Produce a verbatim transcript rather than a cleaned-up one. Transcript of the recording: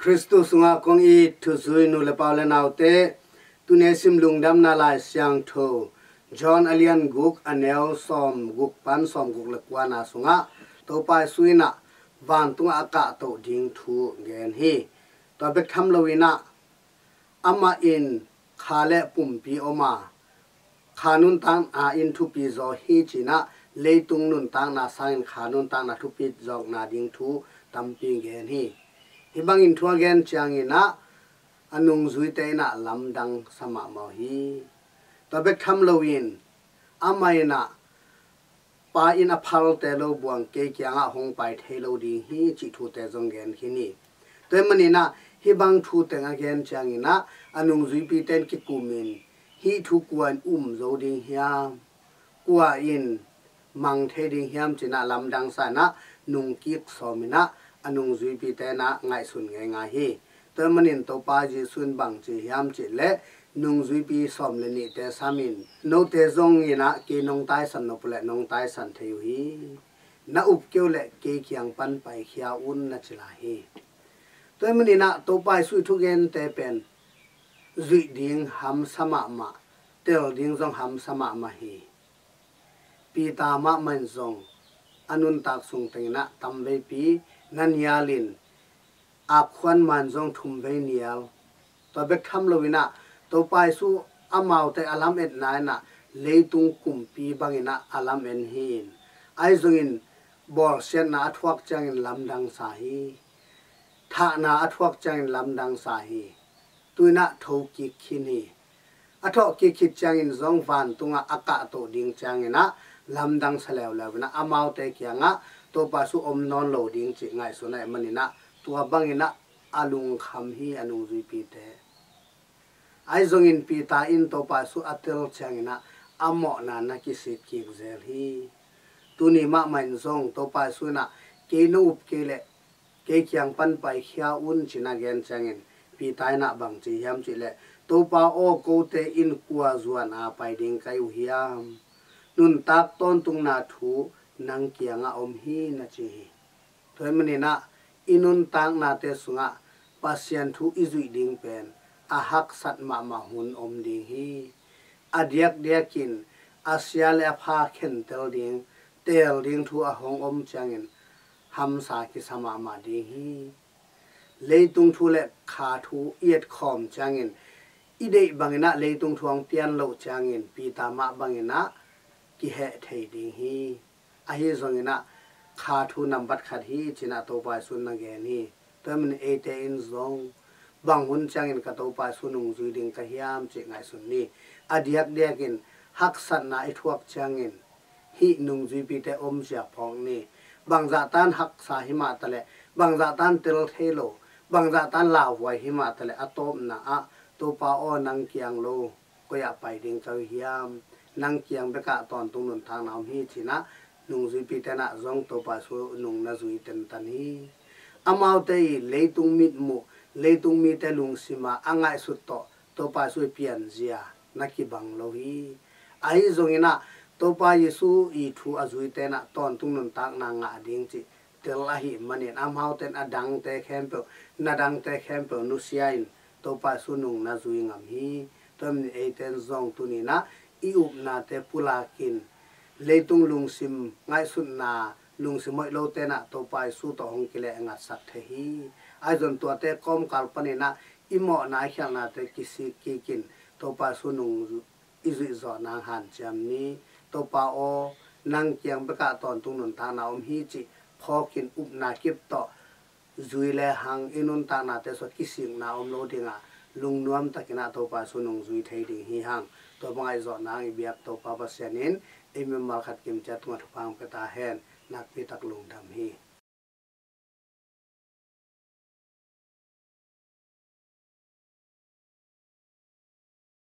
Khristu sungah kong it thuzui nu le pa u le naute, tuni sim lungdamna Lai Siangtho John a lian guk, a neu sawm guk pan sawm guk le kuana sungah Topa Jesu in ah vantungah a kahtoh ding thu gen hi. Tua bek tham loin ah amah in kha le pumpi om a, kha nuntakna in thupi zaw hi ci-in ah, leitung nuntakna sangin kha nuntakna thupi zawkna ding thu tampi gen hi. Hih bangin thu a gen ciangin ah a nungzuite in ah lamdang sa mahmah uh hi. Tua bek tham loin amah in ah Pa in a phalte lo buang kei kiangah hong pai thei lo ding hi cih thute zong gen khin hi. Tua ahih manin ah hih bang thu teng a gen ciangin ah a nungzuipite in kikumin, hih thu kua in um zo ding hiam, kua in mang thei ding hiam ci-in ah lamdang sa-in ah nungkik sawmin ah a nungzuipite in ah ngaihsun ngeingai hi. Tua ahih manin Topa Jesu in bang ci hiam cih leh, nungzuipi sawm le nihte samin, note zongin ah kei nong taisan nop uh leh nong taisan thei uh hi. Na up kei uh leh kei kiang pan paikhia un, na ci lai hi. Tua ahih manin ah Topa Jesu i thugente pen zuih ding hamsa mahmah, tel ding zong hamsa mahmah hi. Peter mahmah in zong a nuntak sung tengin ah tamveipi na nialin, akhuan man zong thumvei nial. Tua bek tham loin ah Topa Jesu amaute a lametna in ah leitung kumpi bangin ah a lamen hi. Ahi zongin bawlsiatna a thuak ciangin lamdang sa hi. Thahna a thuak ciangin lamdang sa hi. Tu-in ah thokik khin hi. A thawhkik khit ciangin zong vantungah a kahtoh ding ciangin ah lamdang sa leuleu in ah amaute kiangah Topa Jesu om nawn lo ding cih ngaihsun ahih manin ah tua bangin ah a lungkham hi a nungzuipite. Ahi zongin Peter in Topa Jesu a tel ciangin ah a mawhna na kisikkik zel hi. Tuni mahmah in zong Topa Jesu in ah kei nong up kei leh kei kiang pan paikhia un ci-in a gen ciangin Peter in ah bang ci hiam cih leh, Topa aw, kote in kua zuan a pai ding ka hi uh hiam? Nuntak tawntungna thu nang kiangah om hi, na ci hi. Tua ahih manin ah i nuntaknate sungah Pasian thu i zuih ding pen a haksat mahmah hun om ding hi. A diakdiakin a sia le a pha khentel ding, teel ding thu a hong om ciangin hamsa kisa mahmah ding hi. Leitung thu le kha thu i etkhawm ciangin i deih bangin ah leitung thu hong pian loh ciangin Peter mah bangin ah kiheh thei ding hi. Ahi zongin ah kha thu nambat khat hi ci-in ah Topa Jesu in na gen hi. Tua ahih manin eite in zong bang hun ciangin ka Topa Jesu nungzui ding ka hiam cih ngaihsun ni. A diakdiakin haksatna i thuak ciangin hih nungzuipite omzia phawk ni. Bangzah tan haksa hi mah taleh, bangzah tan tel thei lo, bangzah tan lauhuai hi mah taleh a tawpna ah, Topa aw, nang kiang lo koi ah pai ding ka hi uh hiam? Nang kiang bekah tawntung nuntakna om hi ci-in ah nungzuipite in ah zong Topa Jesu nung na zui tentan hi. Amaute i leitung mitmuh, leitung mite lungsima a ngaihsut tawh Topa Jesu i pianzia na kibang lo hi. Ahi zongin ah Topa Jesu i thu a zuite in ah tawntung nuntakna ngah ding cih tel ahih manin amaute in a dangte khempeuh, na dangte khempeuh nusia in Topa Jesu nung na zui ngam hi. Tua ahih manin eite in zong tuni-in ah i upnate pulakin leitung lungsim ngaihsutna, lungsim hoih lote in ah Topa Jesu tawh hong kileh ngatsak thei hi. Ahi zong tuate kawmkal panin ah i mawhna i khialhnate kisik kikin Topa Jesu nung i zuih zawh nang hanciam ni. Topa aw, nang kiang bekah tawntung nuntakna om hi cih phawkin upna kip tawh zui lehang i nuntaknate sungah kisikna om lo ding a, lungnuam takin ah Topa Jesu nung zui thei ding hi hang. Tua bang ngaihzawh nang i biak Topa Pasian in ei mimal khat kim ciat tungah thupha hong pia ta hen. Nakpi tak lungdam hi.